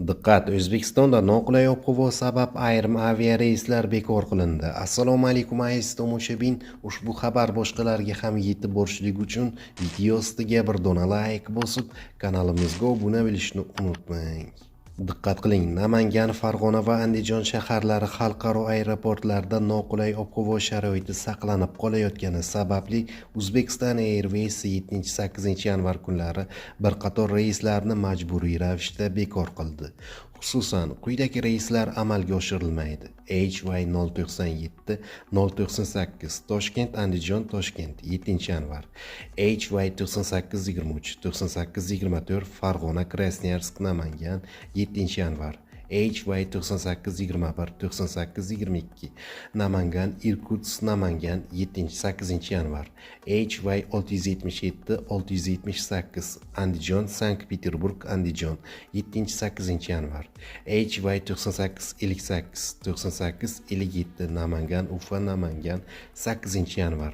Diqqat! O'zbekistonda noqulay ob-havo sabab ayrim aviareyslar bekor qilindi. Assalomu alaykum, aziz tomoshabin. Ushbu xabar boshqalarga ham yetib borishligi uchun video ostiga bir dona layk bosib, kanalimizga obuna bo'lishni unutmang. Diqqat qiling, Namangan, Farg'ona va Andijon shaharlari xalqaro aeroportlarida noqulay ob-havo sharoiti saqlanib qolayotgani sababli Uzbekistan Airways 7-8 yanvar kunlari bir qator reyslarni majburiy ravishda bekor qildi. Xususan, quyidagi reyslar amalga oshirilmaydi: HY 097 098 Toshkent Andijon Toshkent 7 yanvar, HY 9823 9824 Farg'ona Krasnoyarsk Namangan 7 yanvar, HY 9821 9822 Namangan Irkutsk Namangan 7-8 yanvar, HY 677 678 Andijon Sankt Peterburg Andijon 7-8 yanvar, HY 9858 9857 Namangan Ufa Namangan 8 yanvar.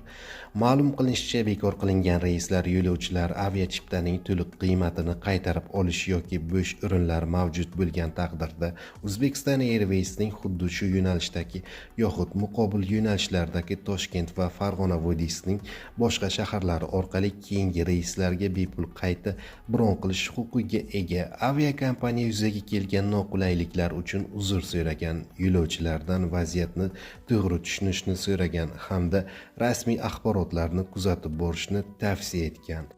Ma'lum qilinishicha, bekor qilingan reyslar yo'lovchilar aviachiptaning to'liq qiymatini qaytarib olish yoki bo'sh o'rinlar mavjud bo'lgan taqdirda Uzbekistan Airways'ning xuddi shu yo'nalishdagi yoxud muqobil yo'nalishlardagi Toshkent va Farg'ona vodiysining boshqa shaharlari orqali keyingi reyslarga bepul qayta bron qilish huquqiga ega. Aviakompaniya yuzaga kelgan noqulayliklar uchun uzr so'ragan, yo'lovchilardan vaziyatni to'g'ri tushunishni so'ragan hamda rasmiy axborotlarni kuzatib borishni tavsiya etgan.